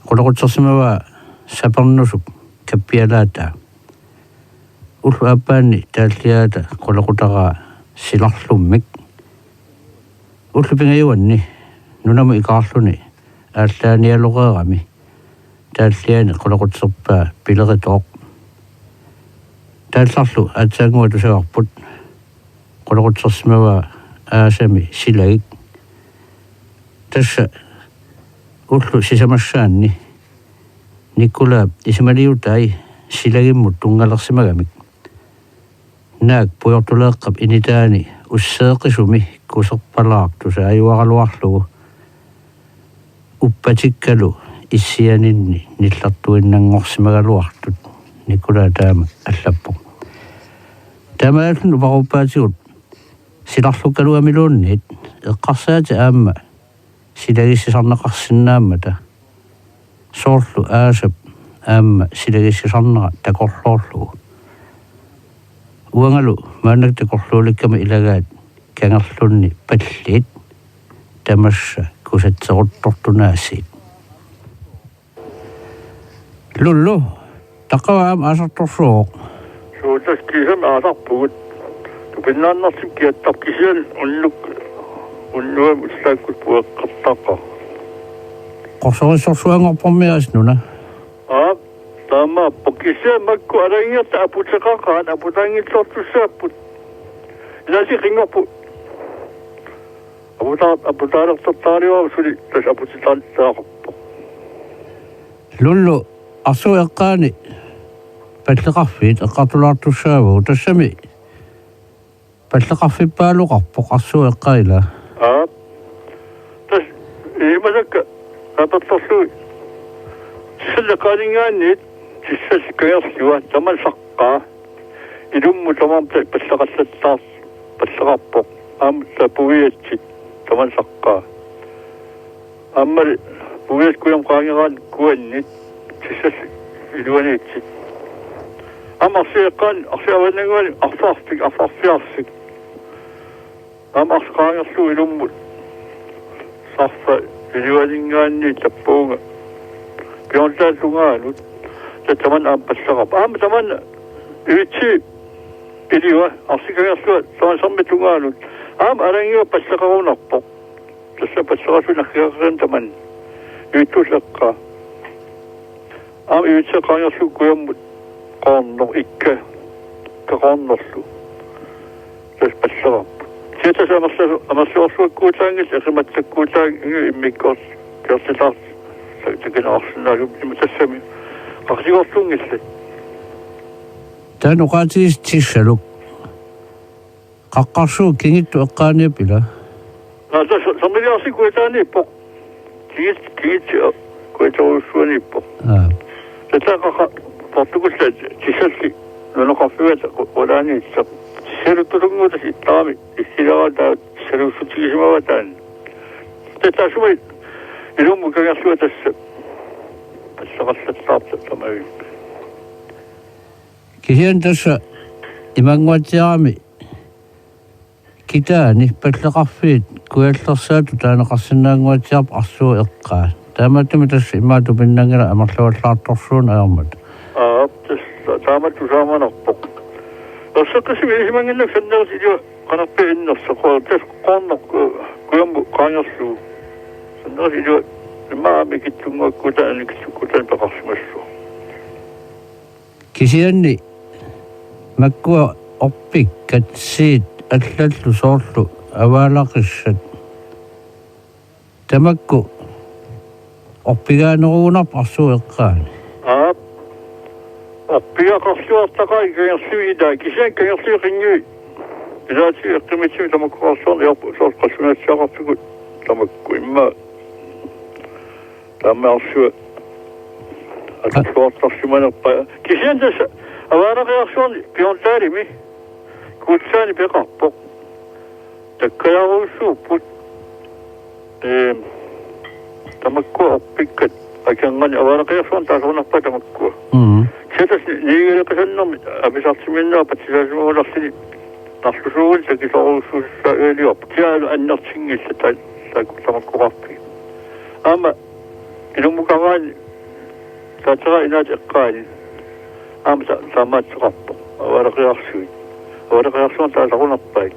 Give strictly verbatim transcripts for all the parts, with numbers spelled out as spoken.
Qulequtsersimavaa sapernusup kappialaataa. Ullut aappaanni taalliaata qulequtaraa silarlummik. Ullut pingajuanni nunamut ikaarluni aallaanialoreerami taalliani qulequtserpaa pileritooq. Taallarlu aatsaannguaq tusagarput qulequtsersimavaa aasami silagik. Tassa ullut sisamassaanni Nikulaap isumaliutai silagimmut tunngalersimagamik. Naak pujortuleeqqap initaani usseeqisumi kuserpalaartusa ajuaraluarlugu uppatikkalu issianinni nillertuinnanngorsimagaluartut Nikulaa taama allappoq. Taamaalluni uparuuppaatigut silarlukkaluamiluunniit eqqarsaatit aamma silagissisarneqarsinnaammata. Soorlu aasap aamma silagissisarnera takorloorlugu. Uangalu maannakkut takorluulikkama ilagaat kangerlunni palliit tamassa kusatseruttortunaasiit. Lullu, taqqava aamma aasartorsuuvoq. Suutaskiisam aasarpugut. Tupinnaannarsim kiattarput kisianni unnuk unnuam ullaakkut pueqqertaqqa. Qorsorissorsuanngorpormiaas nuna. Aa, taamaappoq kisianni makku alagiingiarta aputeqaqaat aputaanngitsoortussaapput. Ilaasi qinngorput. Aputaa-, aputaalertortaraluarput suli tassa aputitaartarpoq. Lullu, arsuup eqqaani palleqarfiit eqqartulaartussaavagut tassami palleqarfippaaloqarpoq arsuup eqqaa ilaa. Aa. Tassa imasakka apertorlugit. Tissalleqaaninngaanniit tissallip kangerlua tamanna saqqaa. Ilummut tamarmik palleqallattaar-, palleqarpoq. Aamma puiatsit tamanna saqqaa. Aammali puiat kujammi qaangeraanni kuannit tissallit iluaniitsit. Aamma arsuup eqqaani arsuup avannannguani arfarfik, arfarfiarsik. Aamma arsu qaangerlugu ilummut sarfaq iluaninngaanniit tappavunga piorntaat tungaanut. Tassa tamanna aamma palleqarpoq. Aamma tamanna ivitsi ilua arsuup kangerlua tamanna sermip tungaanut. Aamma alagiingiaq palleqarunarpoq. Tassa palleqarsuup naggaqigaanni tamanna ivitsuup eqqaa. Aamma ivitseq qaangerlugu kujammut qoornoq ikka, ikka qoornorlu. Tassa palleqarpoq. Kisianni tassa amerla-, amerlasoorsuakkuutaanngillat, eqimatsakkuutaanngillat immikkoortortitaartut takineqarsinnaasut ima tassami qaqutigoortuunngillat. Taanna oqaatigisoq tissaluk. Qaqqarsuup kingittup eqqaaniippoq ilaa? Naa, tassa sermiliarsik kujataaniippoq. Kingit-, kingittoq kujatorujussuaniippoq. Aa. Tassa qaqa-, portukulla tissalli nunaqarfiata qu-, qulaaniittoq. Tissaluttusunnguuvoq tassa ittarami, issilaarata tissaluussutigisimavaa taanna. Tassa tassuma ilummut kangerlua tassa palleqallattaartoq tamavimmik. Kisianni tassa imaannguatsiarami kitaani palleqarfiit kujallersaatut taaneqarsinnaannguatsiarpoq arsuup eqqaa. Taamaattumik tassa immaqa tupinnanngilaq amerlavallaartorsuuneq ajormat. Aap, tassa taamatut tusaamanarpoq. Erseqqissumik ilisimannginnakku sannerusut ilua qanorpiaq innersoq, qo-, tassa qoornoq, eh, kujammut qaangerlugu. Sannerusut ilua immaqa aamikitsunnguakkuutaannik anikitsukkutaannik peqarsimassaaq. Kisianni makkua orpikkat siit allallu soorlu avaalaqissat. Tamakku orpigaanerugunarpoq arsuup eqqaani. Aap. Orpigaqarluartaqaat kangerlivik ilaa kisianni kangerlivik qinngui. Ilaatigut eqqumiitsunik tamakkoqarsuarnik ajorput soorlu qallunaatut tusaqarfikkut tamakku immaqa. Taamaarsuaq atorluartarsimanerpaat. Kisianni tassa avaalaqiarsuarni piorntaarimi kuutsaani peqarpoq. Takkajaarujussuupput. Eem, tamakkua orpikkat akornanni avaalaqiarsuarni taasornarpaat tamakkua. Mhm. Kisianni tassa niuerneqasannermik apisarsiminera patsisaasimagulaarluni narlusuugunik takisoorujussuussaagaluarpoq. Kisianni annertunngillat taa-, taakku tamakkoqarfiit. Aamma ilummukaraanni Taatera inaat eqqaani. Aamma ta-, taamaattoqarpoq. Avaleqiarsuit. Avaleqiarsuarmi taasaqunarpaat.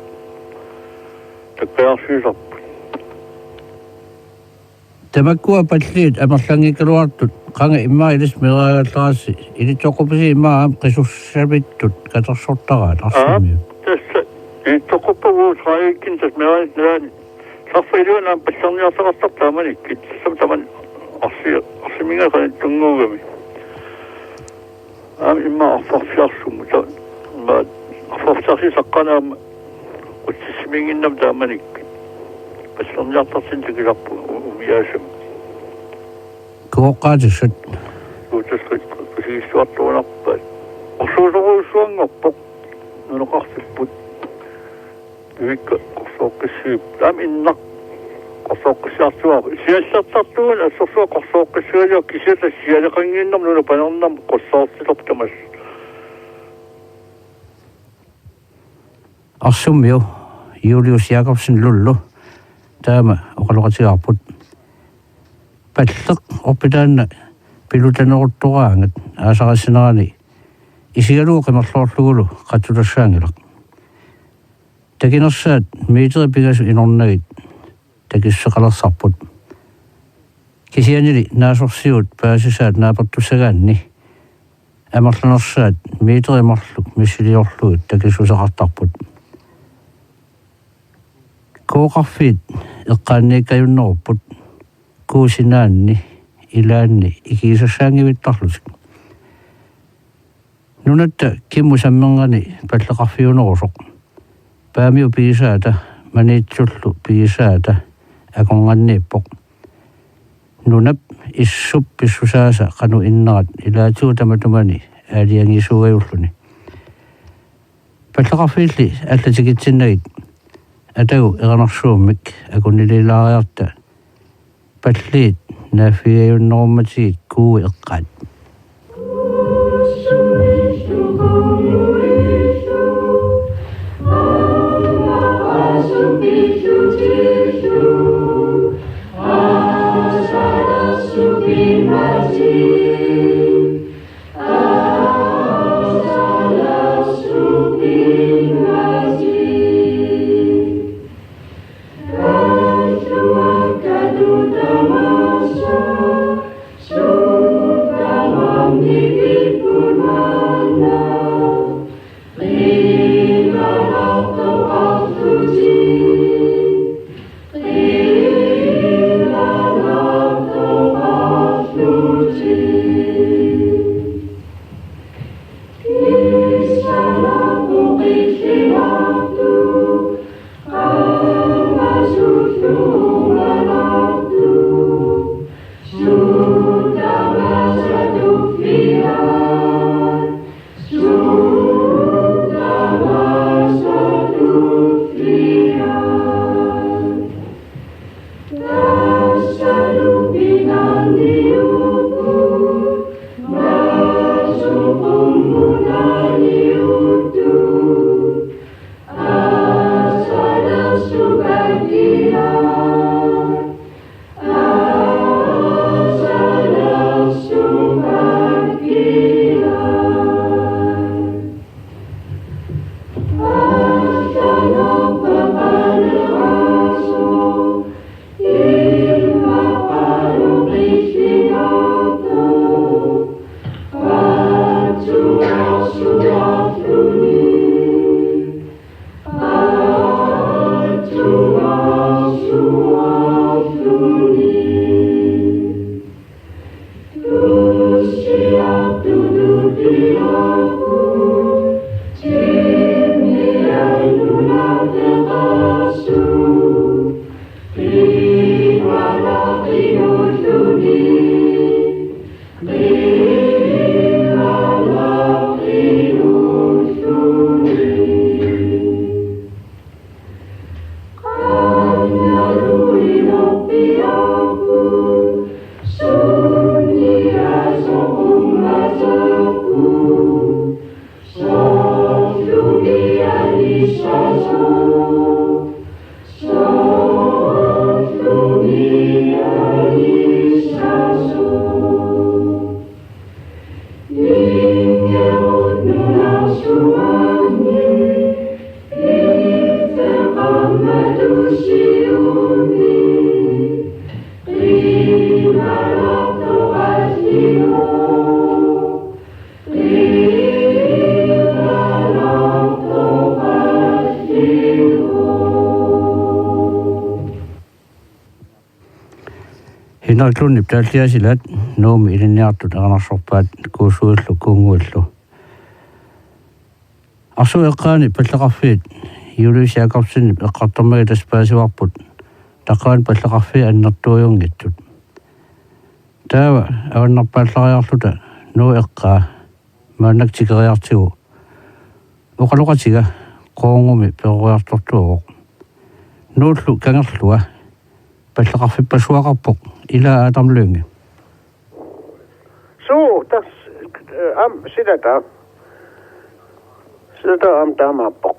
Takkajarsuisarput. Tamakkua palliit amerlanngikkaluartut qanga immaqa ilissi meeraagallarassi, ilitsoqquppisi immaqa aamma qisussavittut katersortaraat? Aa, arsammiut. Tassa ilitsoqquppagut tredivekkut tassa meeraanit nalaani. Sarfa iluani aamma pallerniartaqartarput taamanikkut. Tassami tamanna arsi-, arsiminngaanniit qanittunnguugami. Aamma immaqa arfarfiarsummut. Ta-, immaqa arfarfiarsuit saqqaanni aamma qutsissimiiginnami taamanikkut. Pallerniartartinneq takusarput u-, umiaasami. Kuoqqaatissat. Kuutasqit kusigissuartuunarpaat. Orsuusorujussuanngorpoq. Nunaqarfipput. Ivikka qorsooqqissuupput. Aamma innaq qorsooqqissiartuaarput. Siallertartuuguni assorsuaq qorsooqqissagaliorpoq, kisianni tassa sialeqannginnami nuna panernermi qussaartilerpoq tamassi. Arsummiu Julius Jakobsen Lullu taama oqaloqatigaarput. Palleq orpitaanna pilutaneruttoraangat aasarissinerani isigalugu qimerloorlugulu qatsutassaanngilaq. Takinersaat meterit pingasut inornagit takissuseqalersarput. Kisiannili naasorsiut paasisaat naapertussagaanni amerlanersaat meterit marluk missiliorlugit takissuseqartarput. Kuoqarfiit eqqaanniikkajunnerupput, kuup sinaanni ilaanni ikigisassaanngivittarlutik. Nunatta kimmut sammerngani palleqarfiunerusoq Paamiut pigisaata Maniitsullu pigisaata akornanniippoq. Nunap issup pissusaasa qanoq innerat ilaatigut tamatumani aalajangiisuugajulluni. Palleqarfiilli allat tikitsinnagit atagu erinarsuummik akunnililaariarta palliit naaffigajunnerummatigit kuup eqqaat. Naaklunni taalliasilaat Nuummi ilinniartut erinarsorpaat Kuussuillu Kuunnguillu. Arsueqqaani palleqarfiit Julius Jakobsenip eqqartormagit tassa paasivarput taqqavani palleqarfiit annertuujunngitsut. Taava avannarpaallariarluta Nuup eqqaa maannakkut tikeriartigu oqaloqatiga Qoorngumi peroriartortuuvoq. Nuullu kangerlua palleqarfippassuaqarpoq ilaa Adam Lynge. Suu, tassa, eh, am, silataa. Silataa am taamaappoq.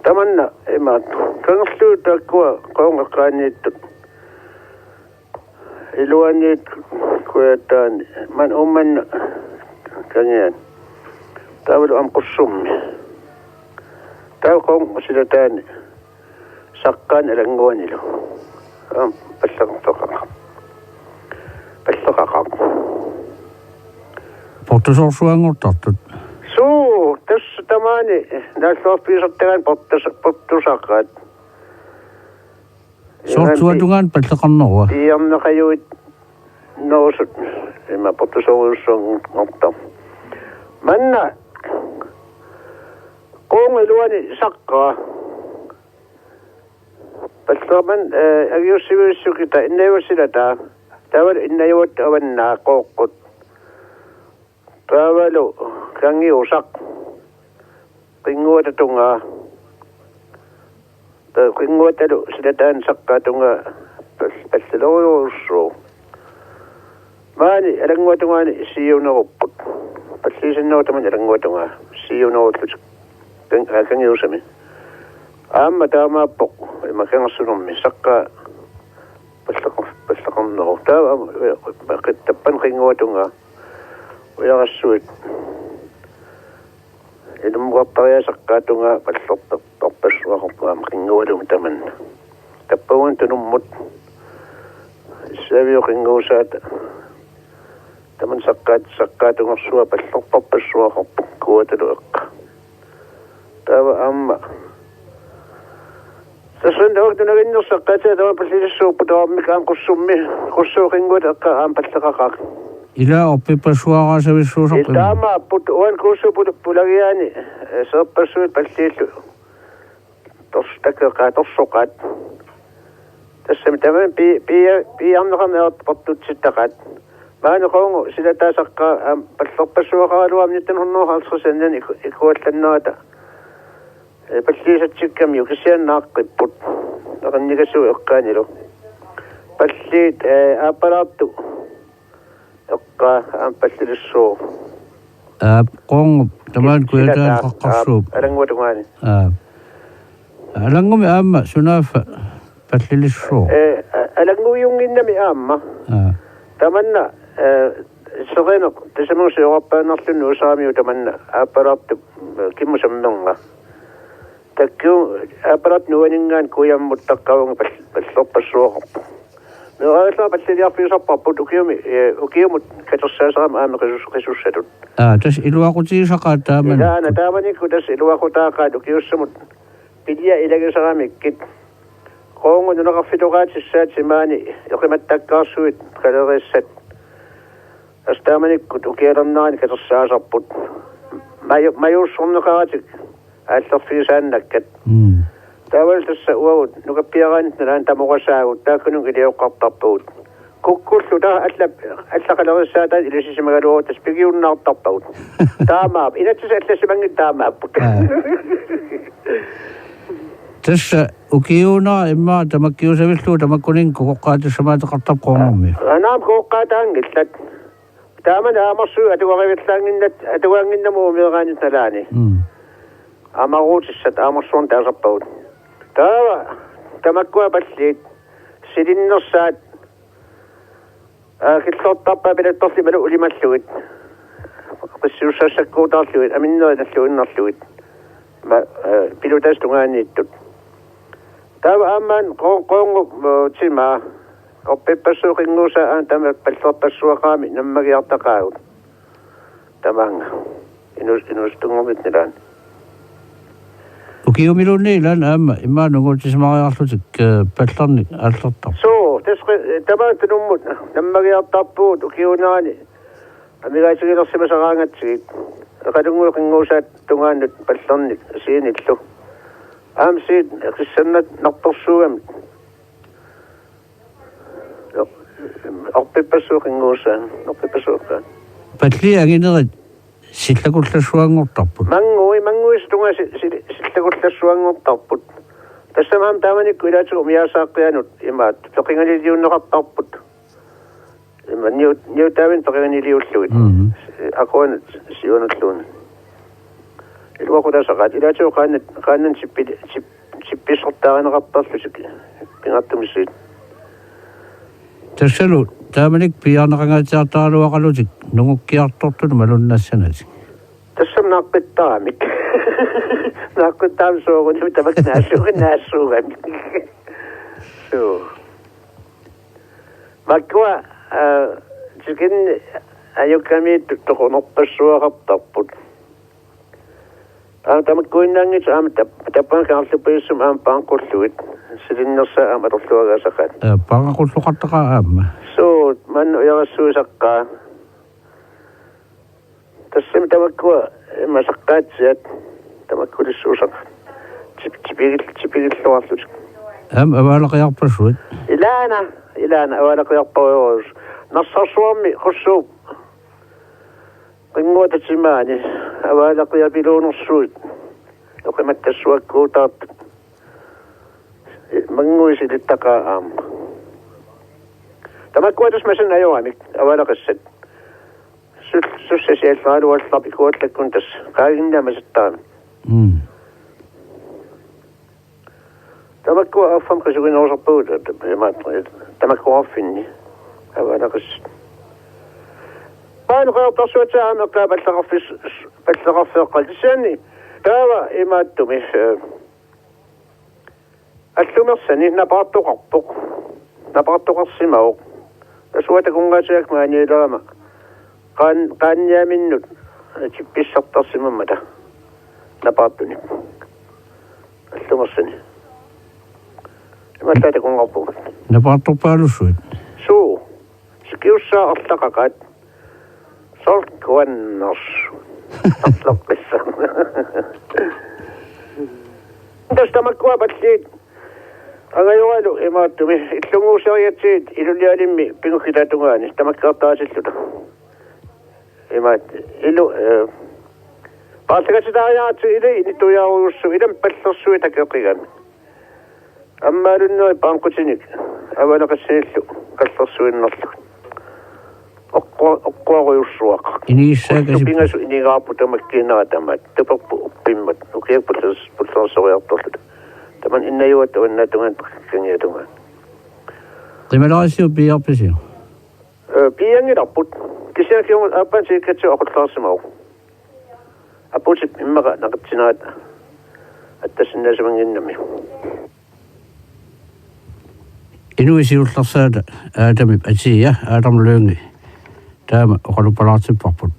Tamanna imaat. Kangerluut taakkua Qoorngumi eqqaaniittut. Iluaniit Kujataani. Maani Uummannap kangiani. Taavalu am Qussummi. Taava Qoorngumi silataani. Saqqaani Alannguanilu. Am, palleqartoqaqa. Palleqaqa. Portusoorsuanngortartut. Suu, tassa tamaani naalluarfigisartagaanni portus-, portusaqaat. Soorlu tungaanut palleqarnerua. Piiarneqajuit noosut. Ima portusoorujussuanngortarput. Manna Qoorngumi iluani saqqaa. Pallerman, eh, angiussivissukita innajuat silataa. Taavalu innajuat avannaa Qooqqut. Taavalu kangiusaq. Qinnguata tungaa. Taava Qinnguatalu silataani saqqaa tungaa pal-, pallilerujussuuvoq. Maani Alannguata tungaani siunerupput. Palliisinnerup tamanna Alannguata tungaa. Siunerullutik. Kan-, aa, kangiusami. Aamma taamaappoq ima Kangersunermi saqqaa palleqar-, palleqarneruvoq. Taava aamma, eh, tappani Qinnguata tungaa. Ujarassuit. Ilummukartariaaseq saqqaa tungaa pallerpassuaqarpoq aamma Qinngualumi tamanna. Tappavani Tunummut. Issaviup Qinnguusaata. Tamanna saqqaa, saqqaa tungersuaq pallerpassuaqarpoq Kuuatalu eqqaa. Taava aamma. Tassa taava tunaginnersaqqaatiga taava pallilissuupput taava aamma Qussummi, Qussuup Qinnguata eqqaa aamma palleqaqaaq. Ilaa orpippassuaraasavissuusarput. Taamaapput uani Kuussuup pul-, pulagiaani, eh, seerpassuit palliillu. Tors-, takeqaat, torsoqaat. Tassami tamanna pi-, pia-, piiarneqarneq portutsittaqaat. Maani Qoorngumi silataani saqqaa aamma pallerpassuaqaraluarami nitten hundrede og halvtreds annan iku-, ikuallannerata. Eh, palliisatsikkamiuk kisianni naaqqipput. Naqinnikasuu eqqaanilu. Palliit, eh, Aappalaartup eqqaa aamma pallilissuuvoq. Aap, Qoorngup tamaani Kujataani qaqqarsuup. Aap, Alannguata tungaani. Aap. Alanngumi aamma sunaaffa pallilissuuvoq. Eh, a-, Alannguiunnginnami aamma. Aap. Tamanna, eh, seqineq, tasamut siorarpaannarluni nuusaramiuk tamanna, Aappalaartup, eh, kimmut sammernga. Takkuuk, Aappalaartup nuaninngaanniit kujammut taqqavunga pal-, pallerpassuaqarpoq. Meeraagallaat palliliarfigisarparput ukiumi, eh, ukiumut katersaasarami aamma qisus-, qisussatut. Aa, tassa iluaqutigisaqaat taamani. Ilaana taamanikkut tassa iluaqutaaqaat ukiussamut pilia ilagisaramikkit. Qoorngup nunaqarfitoqaatissaat simaani eqimattakkaarsuit qaleriissat. Tassa taamanikkut ukialernerani katersaasarput. Maju-, majuussorneqaratik aallerfigisaannakkat. Mm. Taavalu tassa uagut nukappiaraanni nalaani tamorasaagut taakkununnga ilioqqartarpagut. Kukkullu taava alla, alla qaleriissaataat ilisisimagaluagut tassa pigiunnaartarpagut. Taamaappoq. Inatsisit allassimanngitsut taamaapput. Aa. Tassa ukiuunera immaqa tamakkiusavillugu tamakkuninnga kukoqqaatissamaateqartarpoq Qoorngumiut. Aa, naamik kukoqqaataanngillat. Taamani aamarsuit atugarivallaannginnat, atugaannginnamut uumeeraanni nalaani. Mm. Aamaruutissat aamarsuarnik taasarpagut. Taava tamakkua palliit silinnersaat, aa, killortarpaat pilattorli imaluunniit ulimallugit. Qissiussaassakkuutaarlugit, aminnerit nalluinnarlugit. Ma-, aa, pilutaasut tungaaniittut. Taava aamma Qo-, Qoorngup, eh, timaa. Orpippassuit qinnguusaat aamma tamanna pallerpassuaqarami nammagiartaqaagut. Tamaanga. Inus-, inuusuttunngornitta ilaanni. Ukiumiluunniit ilaanni aamma immaqa nunguutissimariarlutik, eh, pallernik aallertarput. Suu, tassa Tamatta nummut nammagiartarpugut ukiuunerani amigaatigilersimasaraangatsigit. Eqalunnguit qinnguusaat tungaannut Pallernik Sienillu. Aamma Sien eqissannat nartorsuugamik. Orpippassuit qinnguusaat, orpippassuit. Palliit anginerit sillakullassuanngortarput. Mannguit, mannguit tungaa si-, si-, sillakullassuanngortarput. Tassami aamma taamanikkut ilaatigut umiasaaqqianut imaat peqingaliliunneqartarput. Ima niu-, niutaavinik peqingaliliullugit. Mhm. Aquanut siunulluunniit. Iluaqutasaqaat ilaatigut qaannat, qaannat sippi-, sip-, sippissartaarineqartarlutik pingaartumik Sien. Tassalu taamanikkut piiarneqangaatsiartaraluaqalutik nungukkiartortunut malunnassanatik. Tassami naaqqittaramik. Naaqqittaramik soorunami tamakku naassuugamik, naassuugamik. Suu. Makkua, aa, tikinni ajukkamiittut toqornerpassuaqartarput. Aamma tamakkuinnaanngitsut aamma tap-, tappavani kangerluppajussumik aamma paaqqullugit. Silinnersaat aamma atorluagaasaqaat. Aa, paaqulloqartaqaat aamma. Suu, maanna ujarassuisaqqaa. Tassami tamakkua ima saqqaatsiat tamakkulissuusaqaat. Tip-, tipigil-, tipigilluarlutik. Aamma avaalaqiarpassuit. Ilaana, ilaana avaalaqiarparujoorus. Narsarsuarmi qussuup qinnguata timaani avaalaqiapiluunersuit. Oqimattassuakkuutaartut. Mannguit silittaqaat aamma. Tamakkua tassa masannik ajoramik avaalaqissat. Sul-, sussasiallaruallarpikuallakkun tassa. Qaaginnaamasattaami. Mm. Tamakkua affam qisuginerusarpagut, imaat, tamakkuarfinni. Avaanaqis. Paanu qaartarsuatsaa aamma eqqaa palleqarfis-, palleqarfeeqqat. Kisianni taava imaattumi, eh, allumersani napaartoqarpoq. Napaartoqarsimavoq. Tassuuna takunngaatigaakka maaniilerama. Qaan-, qaanniaminnut tippissartarsimammata. Napaartunik. Allumersani. Imaattoq takunngarpugut. Napaartorpaalussuit. Suu. Sikiussaat arlaqaqaat. Soorlu kuannersoq. Arlaqqissaaq. Tassa tamakkua palliit. Angajoralu imaattumik illunnguusseriatsigit ilulialimmi pingukkitaatungaani tamakkiartaratilluta. Imaat ilu, eh, paarlakatitaariaratsigit ilai inittuiaarujussuit ilami pallersuit takeqqigami. Ammaalunneri paaqutinik avaanaqassanillu qallersuinnarlugit. Oqqua-, oqquarujussuaq. Inigissaakasip. Ullut pingasut inigaarput tamakkiinera tamaat. Tuperput uppimmat. Ukiak pullers-, pullersoriartorluta. Tamanna innajuat uannaatungaani peqqikkangiatungaani. Qimalarissiuk piiarpisiuk? Eh, piianngilarput. Kisianni kingumut aappaan siikkatsigu aqullarsimavoq. Aputip immaqa naqitsineraat attassinnaasimanngimmat. Inuit siullersaata Adamip atia Adam Lynge taama oqaluppalaartipparput.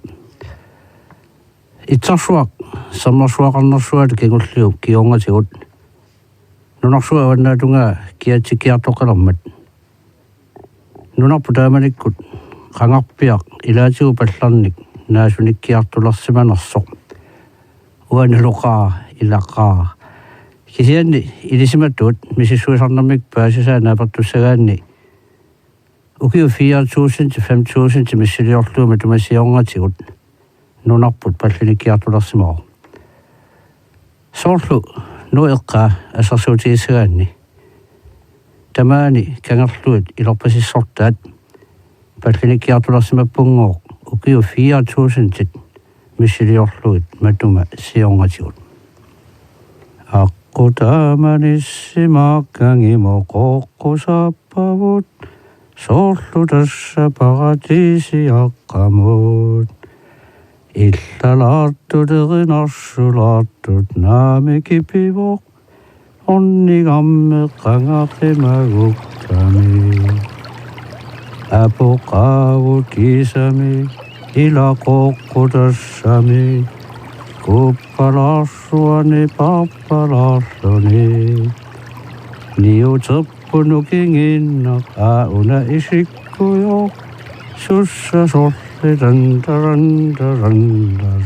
Itsarsuaq sermersuaqarnersuata kingulliup kingornatigut nunarsuup avannaatungaa kiatsikkiartoqqilermat. Nunarput taamanikkut qangarpiaq ilaatigut Pallernik naasunikkiartulersimanersoq. Uaniloqaa ilaqaa. Kisianni ilisimatut misissuisarnermik paasisaa naapertussagaanni ukiut fire tusind til fem tusind missiliorlugit matuma siornatigut nunarput pallinikkiartulersimavoq. Soorlu Nuup Eqqaa assersuutigissagaanni tamaani kangerluit ilorpasissortaat pallinikkiartulersimappunngooq ukiut fire tusind missiliorlugit matuma siornatigut. Aqqut taama nissimaaq kangimut qoqqusappavut soorlu tassa paratiisiaqqamut. Illalaartut erinarsulaartut naamik kipivoq ornigammi qangaqimagukkami. Apoqaavut kiisami ila qoqqutassami kuppalaarsuani parpalaarluni. Niuterput Punukingin una isikkuyo sussa sorli ran ran ran ran.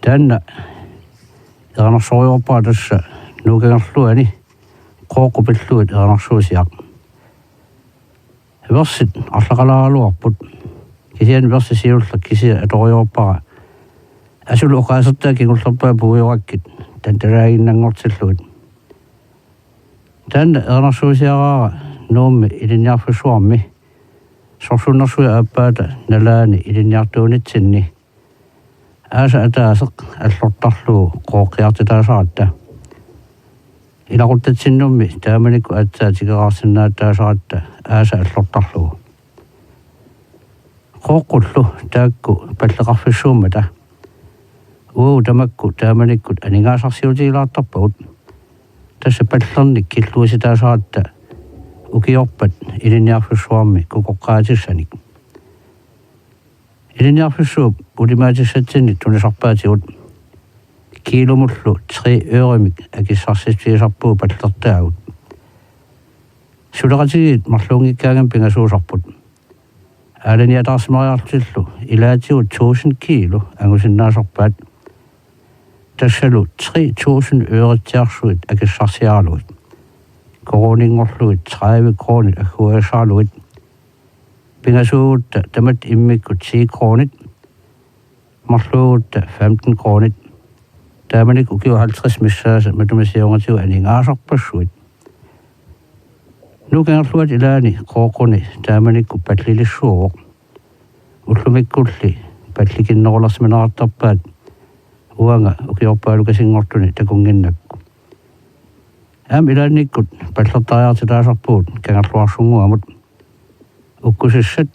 Taanna erinarsorujoorpara tassa Nuup Kangerluani Qooqqut pillugit erinarsuusiaq. Versit arlaqalaaraluarput. Kisianni versi siulleq kisiat atorujoorpara. Asulu oqaasertaa kingullerpaaq puiuakkit tantalaaginnanngortillugit. Taanna erinarsuusiaraara Nuummi ilinniarfissuarmi sorsunnersuit aappaata nalaani ilinniartuunitsinni. Aasaq ataaseq allortarlugu Qooqqiartitaasaratta. Ilaquttatsinnummi taamanikkut aatsaat tikeraarsinnaattaasaratta aasaq allortarlugu. Qooqqullu taakku palleqarfissuummata. Uagut tamakku taamanikkut aningaasarsiutigilaartarpagut. Tassa pallernik killuisitaasaratta ukiorpat ilinniarfissuarmi kukoqqaatissanik. Ilinniarfissuup ulimaatissatsinnik tunisarpaatigut kiilumullu tre øremik akissarsiutigisarpugut pallertaagut. Suleqatigiit marluunngikkaangamik pingasuusarput. Aalaniataarsimariarlutillu ilaatigut tusind kiilu angusinnaasarpaat. Tassalu tre tusind øritsiarsuit akissarsiaralugit. Koruuninngorlugit tredive kronit agguassaralugit. Pingasuugutta tamatta immikkut ti kronit. Marluugutta femten kronit. Taamanikkut ukiut halvtreds missaasa matuma siornatigut aningaasarpassuit. Nuup Kangerluata ilaani Qooqquni taamanikkut pallilissuuvoq. Ullumikkulli pallikinnerulersimanerartarpaat uanga ukiorpaalukasinngortuni takunnginnakku. Aamma ilaannikkut pallertariartitaasarpugut Kangerluarsunnguamut. Ukkusissat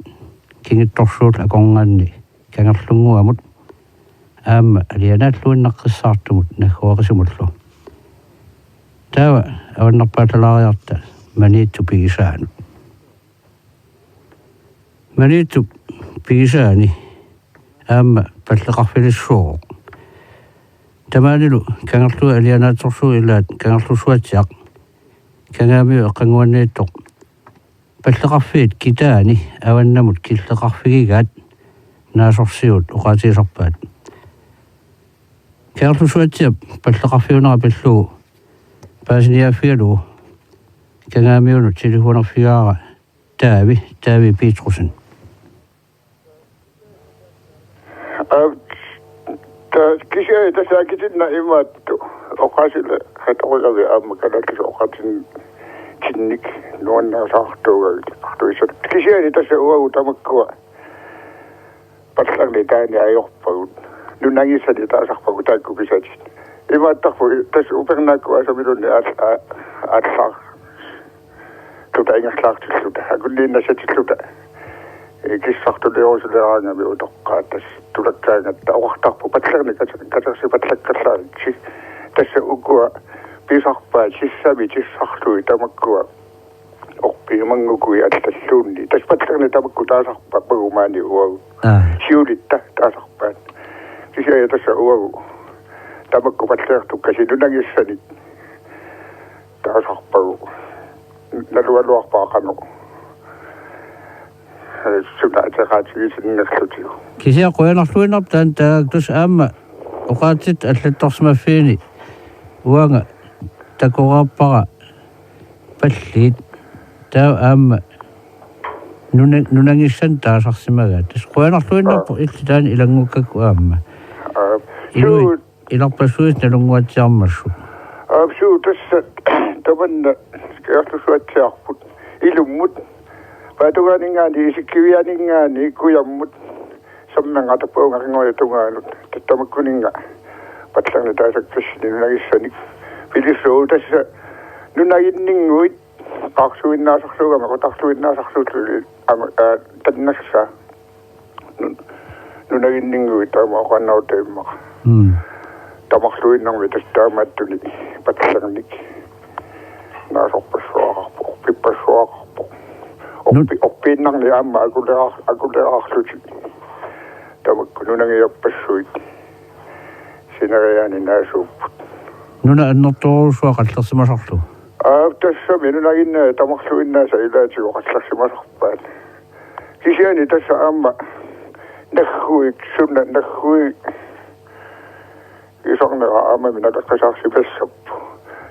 kingittorsuullu akornanni Kangerlunnguamut aamma alianaalluinnaqqissaartumut nagguaqisumullu. Taava avannarpaallalaariarta Maniitsup pigisaanut. Maniitsup pigisaani aamma palleqarfilissuuvoq. Tamaanilu Kangerlua alianaatsorsuup ilaat Kangerlussuatsiaq Kangaamiut eqqannguaniittoq palleqarfiit kitaani avannamut killeqarfigigaat naasorsiut oqaatigisarpaat. Kangerlussuatsiap palleqarfiunera pillugu paasiniaaffigalugu Kangaamiunut telefonerfigaara Taavi, Taavi Petrussen. Aa, ta-, kisianni tassa akitinna imaattoq oqaasila qatoqigami aamma kalaallisut oqaatinnik nuannarisaqartuugavit. Kisianni tassa uagut tamakkua pallerni taani ajorpagut. Nunangissanik taasarpagut taakku kisatit. Imaattarput tassa upernaakkut asamiluunniit aal-, aa-, aallaar- tuta ingerlaartilluta, akulliinnassatilluta. Ee, kissartulerusuleeraangami utoqqaat tassa tulakkaangatta oqartarput pallerni kate-, katersipallakkallaritsi. Tassa ukua pisarpaat sissami tissarlugit tamakkua orpiit manngukui allalluunniit. Tassa pallerni tamakku taasarpagut maani uagut. Aa. Siulitta taasarpaat. Kisianni tassa uagut tamakku palleertukkasi nunangissanik taasarpagut. Nalugaluarpara qanoq suna ateqaatigisinnerlutik. Kisianni qujanarluinnarpoq taanna taagakku, tassa aamma oqaatsitta allattorsimaffiini uanga takoreerpara palliit taava aamma nuna-, nunangissanik taasarsimagaat. Tassa qujanarluinnarpoq illit taanna ilanngukkakku aamma. Aa, inuit suut ilarpassuit nalunnguatsiarmassuk. Aap, suu, tassa tamanna Kangerlussuatsiarput ilummut. Paatungaaninngaanniit, Isikkiviaaninngaanniit, kujammut. Sammerngata puungarinngoriatungaanut. Tattamakkuninnga pallerni taasakkassinnut nunangissanik. Pilissuuvoq tassa nunaginninnguit. Qaarsuinnaasarluugami, qutarluinnaasarluullu ama, aa, tannersa. Nu-, nunaginninnguit taama oqannaruta immaqa. Mm. Tamarluinnarmi tassa taamaattuni pallernik. Naasorpassuaqarpoq, orpippassuaqarpoq. Nu- Orpi-, orpiinnarni aamma akulerar-, akuleraarlutik. Tamakku nunangiarpassuit sineriaani naasuupput. Nuna annertoorujussuaq qallersimasarlu. Aa, tassami nunaginnaat tamarluinnaasa ilaatigut qallersimasarpaat. Kisianni tassa aamma nagguit, suna naggui isornera aamma minaleqqasaarsimassappu.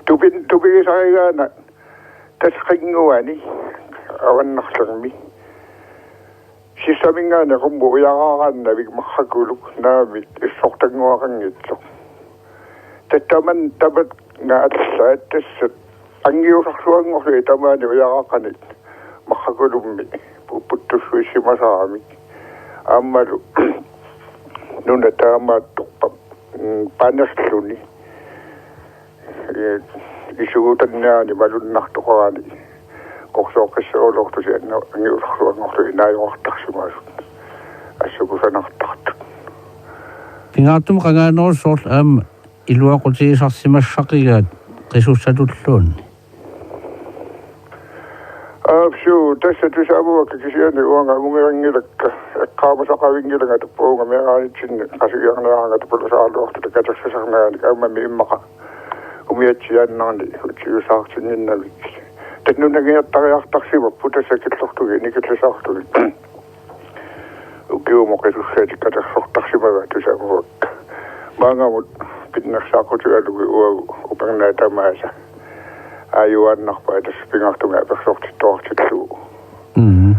Tupin-, tupigisarigaana tassa qinnguani avannarlermi. Sissaminngaanniit qummut ujaraaraannavik marrakuluk naamik issortannguaqanngitsoq. Tattaman tamat nga allaat tassa angiusarsuanngorlugit tamaani ujaraaqanit marrakulummi pupputtussuissimasaaramik. Aammalu nuna taamaattorpaa, mm, panerluni. Ee, isugutanniarani malunnartoqarani qorsooqqisseruloortusi anna-, angiusarsuanngorlugit naajoqartarsimasut. Assut kusanartartut. Pingaartumik qangaanerusut soorlu aamma iluaqutigisarsimassaqigaat qisussatulluunniit. Aapsuu, tassa tusaamavakka kisianni uanga amugeranngilakka, eqqaamasaqavinngilanga tappuunga meeraanitsinni qasigiarniaraangat tupalusaraluartuta katersisarnerani aammami immaqa umiatsiaannarni utsiusaartinnginnamik. Tassa nunangiartariartarsimapput tassa killortugit nikillisaartugit. Ukiumut qisussatik katersortarsimavaat tusaamavakka. Maannamut pinnersaaqutigalugit uagut upernaat tamaasa aajuaannarpaat tassa pingaartumik apersortittoqartillugu. Mm.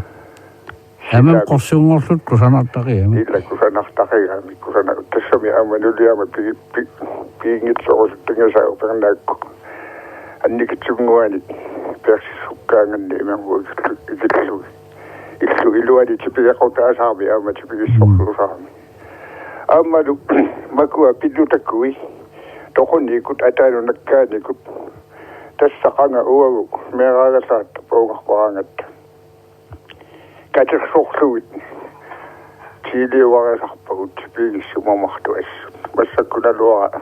Aamma sisami qorsunngorluta kusanartaqigamik. Ila kusanartaqigamik, kusana-, tassami aamma nuliama pi-, pi-, piinngitsorusuttanngisaa upernaakku. Annikitsunnguani peersissukkaanganni imermut ikillu-, ikillugit. Illu iluani tipigequtaasarami aamma tipigissorsuusarami. Aammalu makua pillutakui toqunikut ataanut nakkaanikut. Tassa qanga uagut meeraagallaat tappuungarparaangatta. Katersorlugit tiiliuarisarpagut tipigissumamartut assut. Massakkut naluara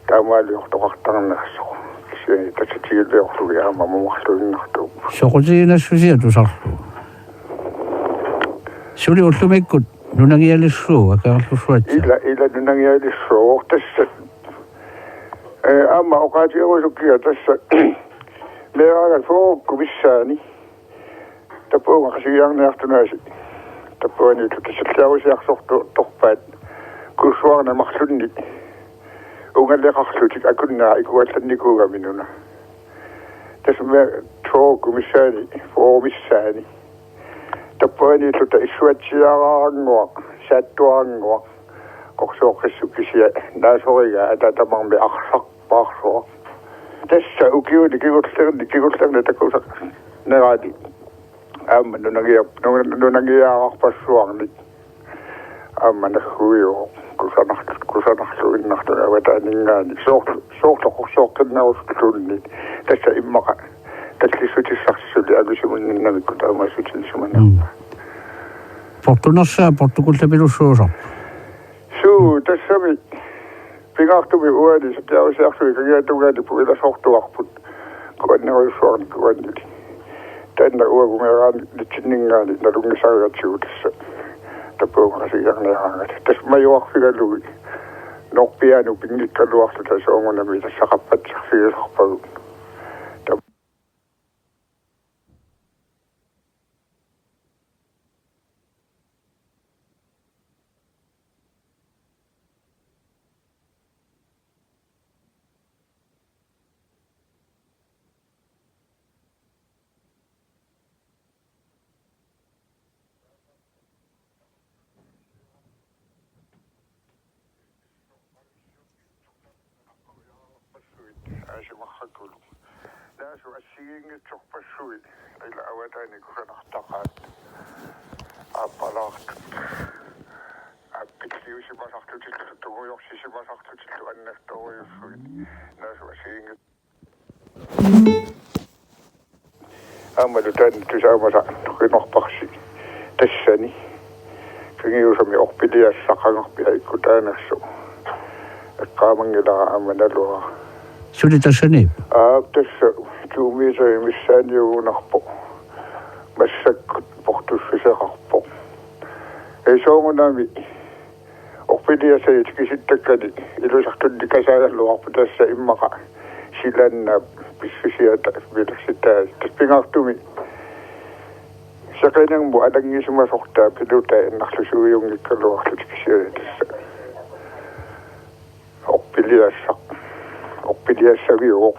taamaaliortoqartarnersoq. Kisianni tassa tiiliorlugit aamma mamarluinnartuupput. Soqutiginassusia tusarlugu. Suli ullumikkut nunangialissuuvoq, akerlersuatsiaq. Ila, ila nunangialissuuvoq tassa. Ee, aamma oqaatigerusukkiga tassa meeraagallarooq missaani. Tappuunga qasigiarniartunaasi. Tappuaniittuta silliarusiarsortorpaat kuussuarni marlunni. Ungaleqarlutik akunnera ikuallannikuugami nuna. Tassa me tooku missaani, foo missaani. Tappuaniittuta issuatsiaaraannguaq, saattuaannguaq. Qorsooqqissut kisiat naasorigaat ataataga tamarmik arsaq paarsuaq. Tassa ukiuni kingullerni, kingullerni takusarnerani. Aamma nunangiar-, nuna-, nunangiarpassuarnik. Aamma nagguiuvoq kusanarlu-, kusanarluinnarluni avataaninngaanniit. Soorlu, soorlu qorsooqqinnerusulluunniit. Tassa immaqa tallissutissarsi suli angisuminnginnamikku taamaassutigisimannginnama. Mm. Portunersaa portukullapilussuusarpoq. Suu, tassami pingaartumik uani silliarusiarlugit kangiatungaani puilasoortuarput. Kuannerujussuarnik kuannili. Taanna uagut meeraanitsinninngaanniit nalunngisarigatsigu tassa. Tappuunga qasigiarniaraangat. Tassa majuarfigalugit. Norpiaanut pinngikkaluarluta soorunami tassa qappatserfigisarpagut. Aasimarrakkulu. Naasut assigiinngitsorpassuit ila avataani kusanartaqaat. Aappalaartut. Aappilliusimasarlutillu, tungujorsisimasarlutillu annertoorujussuit. Naasut assigiinngit- Aammalu taanna tusaamasaq qinorparsi tassani. Kinguaassami orpiliassaq qangarpiaq ikkutaanersoq. Eqqaamanngilara aamma naluara. Suli tassani? Aap, tassa to meter missaaniugunarpoq. Massakkut portussuseqarpoq. Ee, soorunami orpiliassat tikisittakkani ilusartunnikasaagaluarpoq, tassa immaqa silannaap pissusiata pilersitaa. Tassa pingaartumik seqinermut alanngisimasortaa pilutai innarlusuujunngikkaluarlutik kisianni tassa orpiliassaq, orpiliassaviuvoq,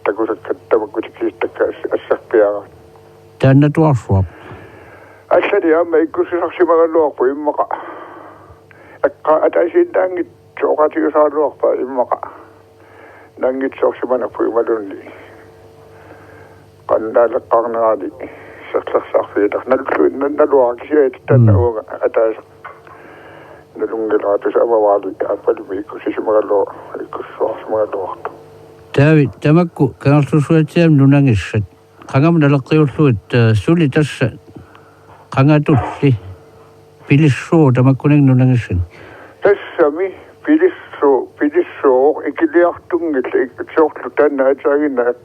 takusakkat tamakku tikisittakkat as-, asserpiaraat. Taannatuarsuaq. Allani aamma ikkussisarsimagaluarpoq immaqa. Eqqaa ataasiinnaanngitsoq oqaatigisaraluarpaa immaqa. Naanngitsoorsimanerput imaluunniit qannaaleqqaarnerani serlersaarfigineq. Nalullu-, na-, naluara kisianni taanna Mm. uanga ataaseq nalunngilara, tassa aamma vaali aappalumi ikkussisimagaluar-, ikkussuarsimagaluartoq. Taavi, tamakku Kangerlussuatsiaami nunangissat. Qangami naleqqiullugit, eh, suli tassa qangatulli pilissuuvoq tamakkuninnga nunangissanik? Tassami pilissu-, pilissuuvoq ikiliartunngillat, ik-, soorlu taanna aatsaannguaq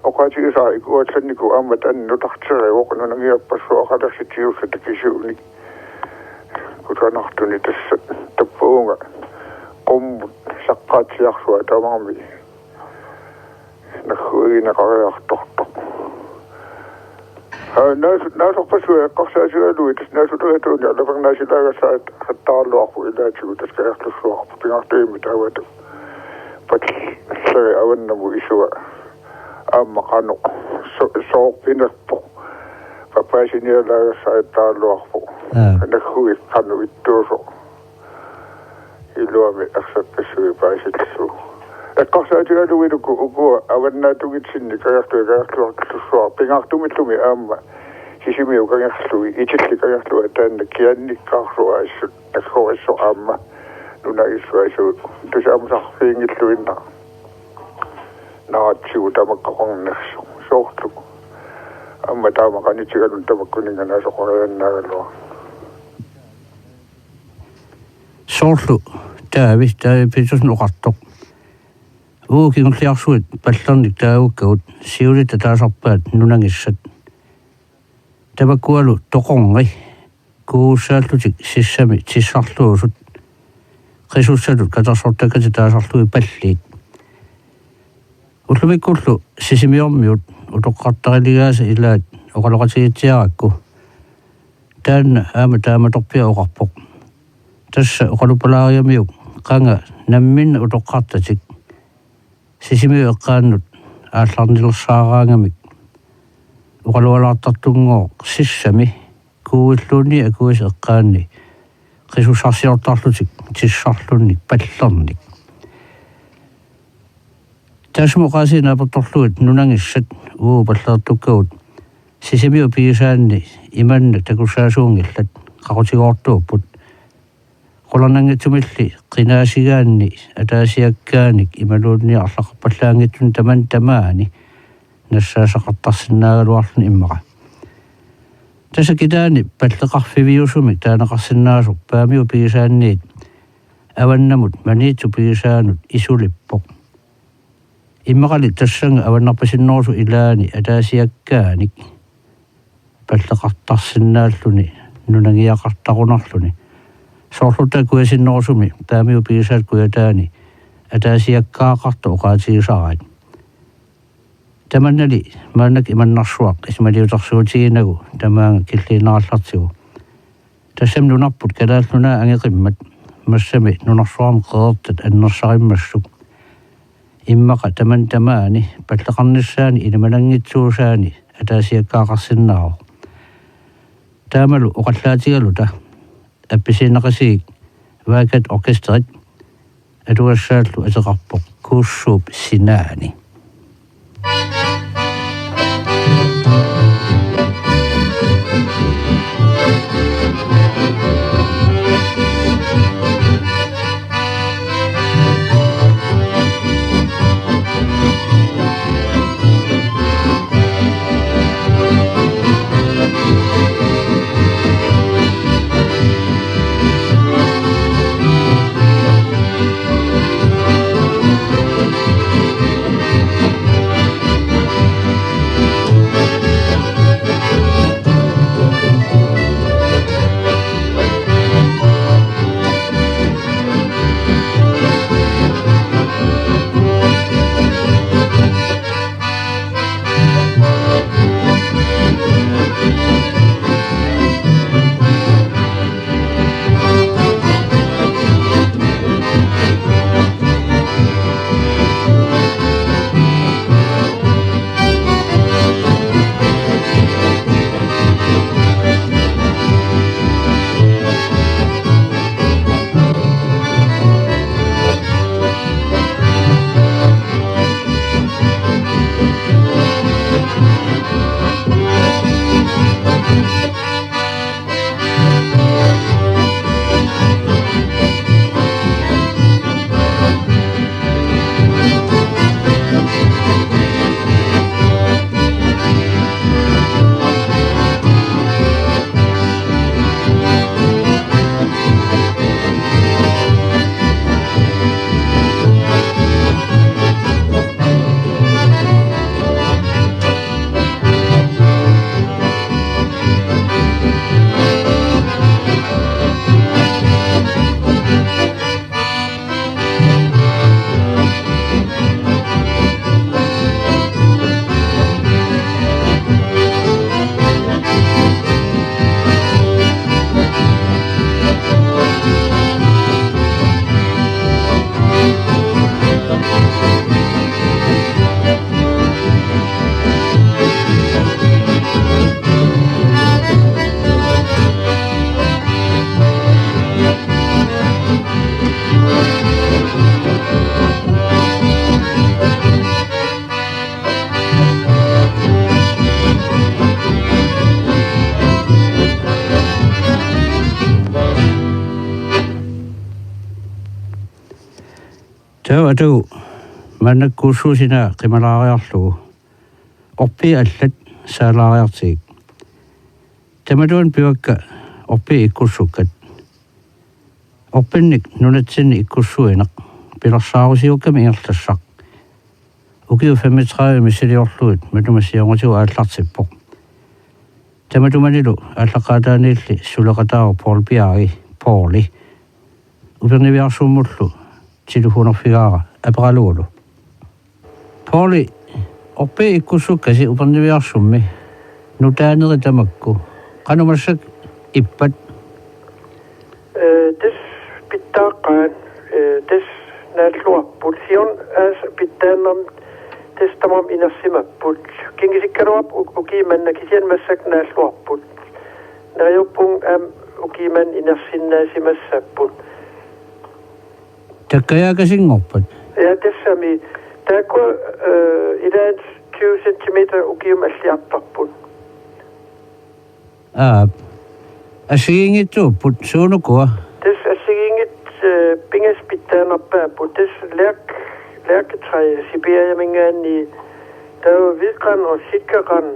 oqaatigisara ikuallannikuuvoq aamma taanna nutarterivoq nunangiarpassuaqalersitiussat takisuunik. Kusanartunik tassa tappavunga qummut saqqaatsiarsuaq tamarmi nagguigineqariartortoq. Aa, naas-, naasorpassuit eqqarsaatigalugit tassa naasulerituunik allapernaasilaagassaattaraluarpoq ilaatigut, tassa Kangerlussuarput pingaartumik taamatut. Pallari avannamut isua aamma qanoq so-, soorpinerpoq. Pappaasinialaagassaarittaraluarpoq. Aa. Nagguit qanoq ittuusoq. Iluamik ersarissui paasillugu. Eqqarsaatigalugit uku, ukua avannaatungitsinni Kangerlu-, Kangerluartussuaq pingaartumillumi aamma Sisimiut kangerlui, Itillip kangerlua taanna kiannikkaarsuaq assut naggorissoq aamma nunangissuaq assut. Tassa aamma saqqummiunngilluinnaq. Naaratsigu tamakkoqarnersoq soorlu. Aamma taama qanittigaluni tamakkuninnga naasoqariannaagaluaq. Soorlu Taavi, Taavi Petersen oqartoq. Uagut kingulliarsuit Pallernik taagukkagut siulitta taasarpaat nunangissat. Tamakkualu toqorngi kuugussaallutik sissami tissarluusut qisussatut katersortakkatik taasarlugit palliit. Ullumikkullu Sisimiormiut utoqqartariligaasa ilaat oqaloqatigiitsiarakku. Taanna aamma taamatorpiaq oqarpoq. Tassa oqaluppalaariaramiuk qanga namminneq utoqqartatik Sisimiut eqqaannut aallarnilersaaraangamik oqalualaartartunngooq sissami kuuilluunniit akuuisa eqqaanni qisussarsiortarlutik tissarlunnik Pallernik. Taassuma oqaasii naapertorlugit nunangissat uagut Pallertukkagut Sisimiut pigisaanni imannak takussaasuunngillat, qaqutigoortuupput. Qularnanngitsumilli qinaasigaanni ataasiakkaanik imaluunniit arlaqarpallaanngitsunik tamanna tamaani nassaassaqartarsinnaagaluarluni immaqa. Tassa kitaani palleqarfiviusumik taaneqarsinnaasoq Paamiut pigisaanniit avannamut Maniitsup pigisaanut isulippoq. Immaqali tassannga avannarpasinnerusoq ilaani ataasiakkaanik palleqartarsinnaalluni nunangiaqartarunarluni. Soorlu taava kujasinnerusumi Paamiut pigisaat kujataani ataasiakkaaqartoq oqaatigisaraat. Tamannali maannakkut imannarsuaq isumaliutersuutiginagu tamaanga killiinnarallartigu. Tassami nunarput Kalaallit Nunaat angeqimmat massami nunarsuarmi qeqertat annersarimmassuk. Immaqa tamanna tamaani palleqarnissaani ilimananngitsuusaani ataasiakkaaqarsinnaavoq. Taamalu oqallaatigaluta appisiinnaqisiik Vagat Orkesterit atugassaallu ateqarpoq Kuussuup sinaani. Taava atu maannakkuussuusinaa qimalaariarlugu. Orpiit allat saalaariartigik. Tamatuan pivakka orpiit ikkussukkat. Orpinnik nunatsinni ikkussuineq pilersaarusiukkami ingerlassaq. Ukiut femogtredive missiliorlugit matuma siornatigut aallartippoq. Tamatumanilu aallaqqaataaniilli suleqataavoq Poul Bjerge, Pouli. Upernaviarsummullu telefonerfigaara aperalugulu. Pouli, orpiit ikkussukkasi Upernaviarsummi nutaaneri tamakku. Qanoq massakkut ippat? Ee, tassa pitsaaqqaat, ee, tassa naalluarput. Siorna aasaq pitsaanermi tassa tamarmik inersimapput. Kingusikkaluarput u-, ukiumanna kisianni massakkut naalluarput. Neriuppunga aamma ukiumanna inersinnaasimassapput. Takkajaakasinngorpat? Ja, tassami. Taakku, ee, ilaat tyve centimeter ukiumut alliartorput. Aap. Assigiinngitsuupput suunukua? Tassa assigiinngitsut, ee, pingasut pitsaanerpaapput. Tassa lærk-, lærketræ, Sibiriaminngaanniit, taava hvidgran og sitkagran,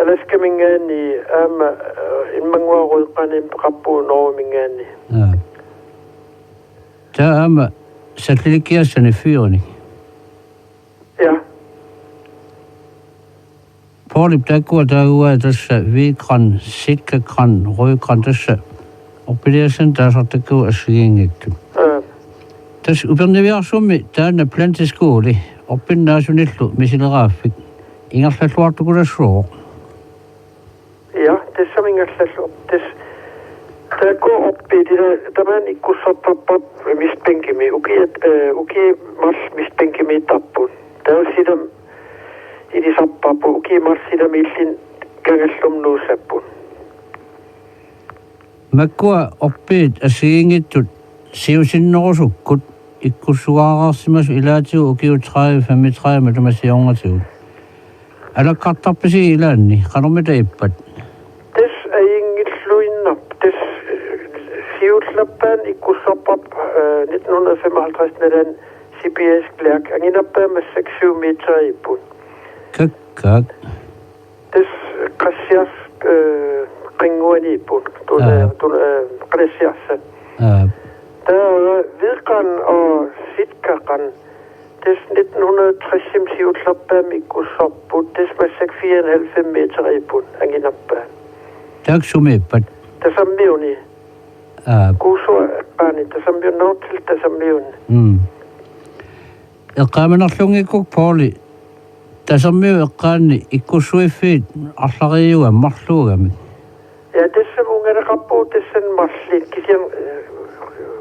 Alaskaminngaanniit, aamma, ee, immannguaq rødgranimik peqarpugut Norgeminngaanniit. Aap. Taava aamma sallilikkiassani fyrinik. Ja. Poulip taakkua taaguai tassa hvidgran, sitkagran, rødgran tassa. Orpiliassanik taasartakkagut assigiinngitsut. Ja. Tassa Upernaviarsummi taanna planteskole, orpinnaasunnillu misileraaffik. Ingerlalluartukulassuuvoq. Ja, tassami ingerlalluarput. Tassa taakku orpiit ila tamaani ikkussortarput mistbænkimi. Ukiat, ee, ukiut marluk mistbænkimiittarput. Taava silamik ilisarparput, ukiut marluk silamiilluni kangallumi nuussapput. Makkua orpiit assigiinngitsut siusinnerusukkut ikkussuareersimasut ilaatigut ukiut tredive femogtredive matuma siornatigut. Alakkartarpisigit ilaanni, qanormita ippat? Tassa ajunngilluinnarpoq, tassa, ee, siullerpaamik ikkussorparput, ee, nitten hundrede femoghalvtreds nalaani sibirisk lærk, anginerpaamik massakkut syv meteriupput. Kakkaak. Tassa qassiarsaq, ee, qinnguaniipput. Tun-, Aap. Ee, tun-, ee, qanassiarsaq. Aap. Taava hvidgran og sitkagran. Tassa nitten hundrede tres-imi siullerpaamik ikkussorput. Tassa massakkut fire og en halv meteriupput anginerpaat. Taakku sumiippat? Tasermiuni. Aap. Kuusua eqqaani, tasermiu-, Northillu tasermiuni. Mm. Eqqaamanerlunngikkukku Pouli, tasermiup eqqaani ikkussuiffiit arlariiugamik marluugamik. Ja, tassa ungaleqarpugut tassani marluk, kisianni, ee,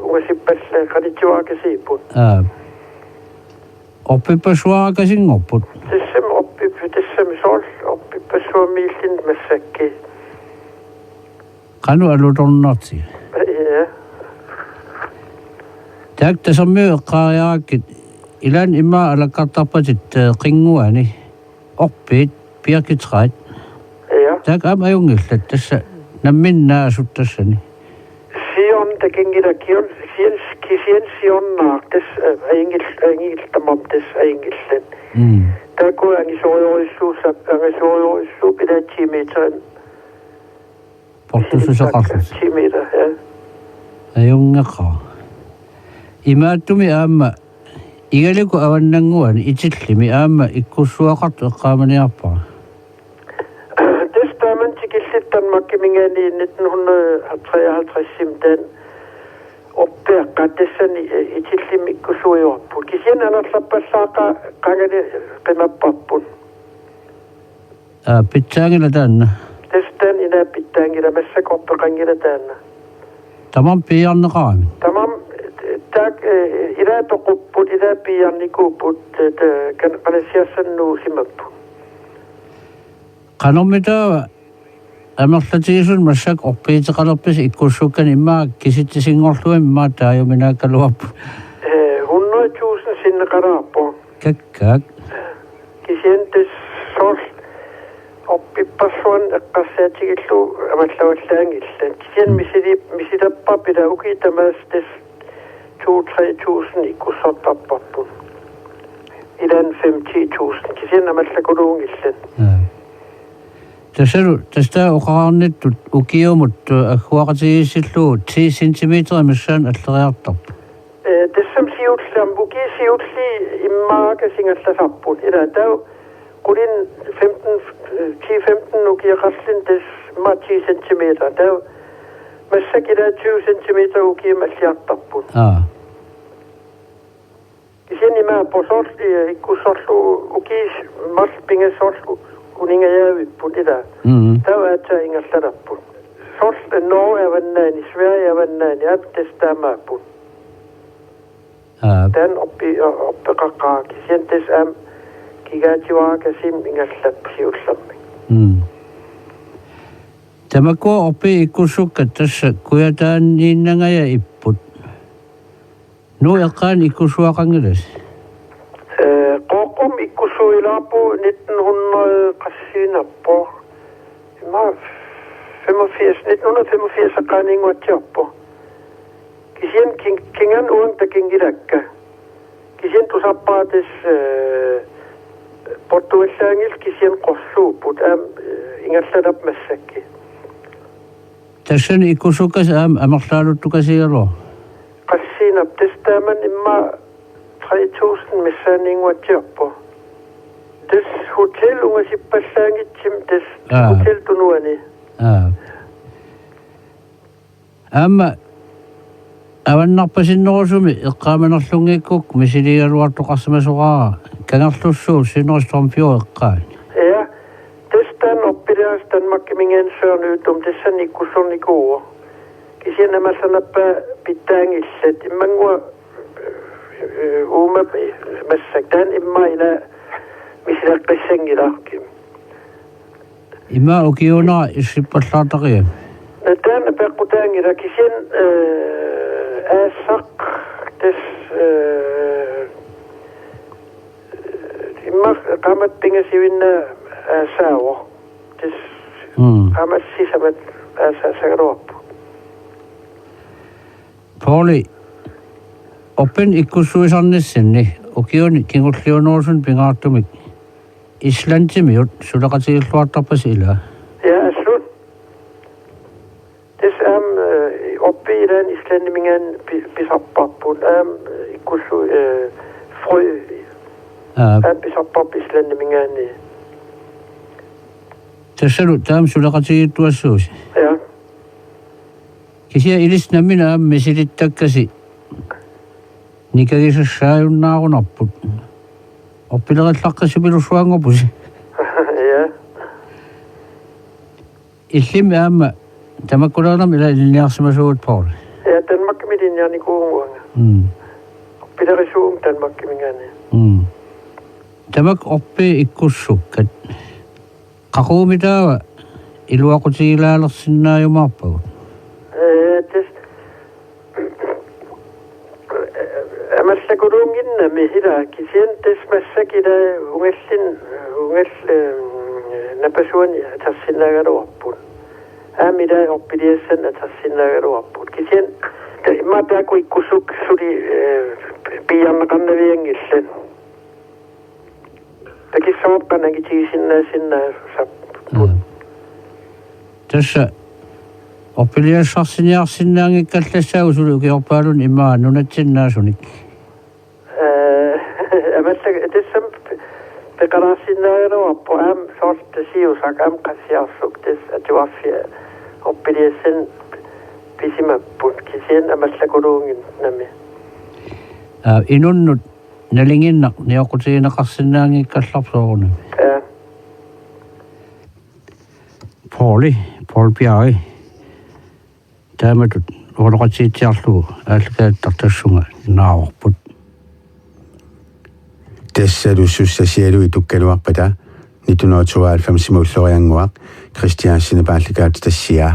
ungasippallaat qanittuarakasiipput. Aap. Orpippassuarakasinngorput? Tassami orpip-, tassami soorlu orpippassuarmiilluni massakkut. Qanoq alutornartiga? Ja. Taakku tasermiut eqqaariarakkit, ilaanni immaqa alakkartarpatit, ee, qinnguani, orpiit, birketræit. Ja. Taakku aamma ajunngillat tassa namminneq naasut tassani. Siorna takunngilaq, kion-, kisianni, kisianni siornaaq tassa, ee, ajunngil-, ajunngillat tamarmik tassa ajunngillat. Mm. Taakku angisoorujorujussuussapput, angisoorujorujussuupput ilaat ti meterimik. Portussuseqarlutik. Ti meter, ja. Ajunngeqaaq. Imaattumik aamma igalikut avannannguani Itillimi aamma ikkussuaqartoq eqqaamaniarpara. Tassa taamani tikillugu Danmarkiminngaanniit nitten hundrede og treoghalvtreds-imi taanna orpiaqqat tassani, ee, Itillimi ikkussuiuarput. Kisianni anorlerpallaaqaaq qangali qimapparput. Aa, pitsaanngilaq taanna? Tassa taanna ilaat pitsaanngilaq, massakkut orpeqanngilaq taanna. Tamarmik piiarneqaramik? Tamarmik, ee, taakku, ee, ilaat toqupput, ilaat piiarnikuupput, ee, ta-, kan-, qanassiarsanut nuusimapput. Qanormitaava amerlatigisut massakkut orpiiteqalerpisi ikkussukkanik, immaqa kisitsisinngorlugit immaqa taajuminaakkaluarput? Ee, hundrede tusind sinneqalaarpoq. Kakkaak. Kisianni tassa soorlu orpippassuarnik eqqarsaatigalugit amallavallaanngillat. Kisianni misili-, misilerparput ilaat ukiut tamaasa tassa to tre tusind ikkussortarparput. Ilaanni fem ti tusind. Kisianni amallakuluunngillat. Aa. Tassalu, tassa oqarnittut ukiumut, eh, agguaqatigiissillugu ti centimeter missaani alleriartarpoq. Eh, tassami siullermik, ukiut siulliit immaqa ingerlasarput. Ilaa, taava qulinik femten, eh, ti femten ukioqarluni tassa immaqa ti centimeter. Taava massakkut ilaa tyve centimeter ukiumut alliartarput. Aa. Kisianni imaappoq soorlu, eh, ikkussorlugu ukiut marluk pingasut soorlu uningajaavipput ilaa. Mhm. Taava aatsaat ingerlalerput. Soorlu Norge avannaani, Sverige avannaani, aap tassa taamaapput. Aa. Taanna orpi-, orpeqaqaaq, kisianni tassa aamma kigaativarakasimmik ingerlapput siullermik. Mm. Tamakkua orpiit ikkussukkat tassa Kujataaniinnangajapput. Nuup eqqaani ikkussuaqanngilasi? Eh, Qooqqummi ikkussuilaarpugut nitten hundrede qassiinnarpoq. Immaqa femogfirs, nitten hundrede femogfirs eqqaaniinnguatsiarpoq. Kisianni kin-, kingorna uanga takunngilakka. Kisianni tusarpara tassa, eh, portuallaanngillat kisianni qorsuupput aamma, eh, ingerlalerput massakkut. Tassani ikkussukkasi aamma amerlaaluttukasiigaluarput. Qassiinnarpoq tassa taamani immaqa tre tusind missaaniinnguatsiarpoq. Tassa hotel ungasippallaanngitsumik tassa. Aa. Hotel tunuani. Aa. Aamma avannarpasinnerusumi eqqaamanerlunngikkukku misiliigaluartoqarsimasoraara Kangerlussuup Søndre Stormfjord eqqaani. Ja, tassa taanna orpilerisaq Danmarkiminngaanniit Søren Ødum tassani ikkussornikuuvoq. Kisianni amerlanerpaat pitsaanngillat immannguaq, eh, uuma massakkut taanna immaqa ila misileqqissanngilaq. Ima ukiuuna issippallaartariga. Taanna peqqutaanngilaq kisianni, eh, aassaq tassa, eh, immaqa qaammatit pingasuinnaat aassaavoq. Tassa. Mm. Qaammatit sisamat aassaasagaluarput. Pouli, orpinik ikkussuisarnissinni ukiuni kingulliunerusuni pingaartumik Islandimiut suleqatigilluartarpasi ilaa? Ja, assut. Tassa aamma, eh, orpiit ilaanni Islandiminngaanniit pi-, pisarparput aamma, eh, ikkussu-, eh, frø. Aa. Aamma pisarparput Islandiminngaanniit. Tassalu taama suleqatigiittuassuusi. Ja. Kisianni ilissi nammineq aamma misilittakkasi nikagisassaajunnaarunarput. Orpilerillaqqissupilussuanngorpusi. Ja. Illimmi aamma tamakkulerinermi ila ilinniarsimasuugut, Poul? Ja, Danmarkimi ilinniarnikuuvugut uanga. Mm. Orpilerisuuvugut Danmarkiminngaanniit. Mm. Tamakku orpiit ikkussukkat. Qaqugumitut taava iluaqutigilaalersinnaajumaarpagut? Eh, tassa amallakuluunnginnami ila kisianni tassa massakkut ila ungallin-, ungal-, eh, napasuani atorsinnaagaluarput. Aamma ila orpiliassannik atorsinnaagaluarput. Kisianni ta-, immaqa taakku ikkussukkat suli, eh, piiarneqarnavianngillat. Takissavarput qanoq angitigisinnaasinnaasapput. Mm. Tassa orpiliassarsiniarsinnaanngikkallassaagut suli ukiorpaalunni immaqa nunatsinni naasunik. Eh, amallak-, tassami pe-, peqalaarsinnaagaluarpoq aamma soorlu tassa siusaq aamma qassiarsuk tassa atuarfia orpiliassanik pisimapput kisianni amallakuluunnginnami. Aa, inunnut nalinginnaq nioqqutigineqarsinnaanngikkallarpoq soorunami. Ja. Pouli, Poul Bjerge, taamatut oqaloqatigiitsiarlugu aallakaatitaq tassunga naavarput. Tassalu sussasialu itukkaluarpata nitten hundrede og tooghalvfemsimi ulloriannguaq Kristiansenip aallakaatitassiaa.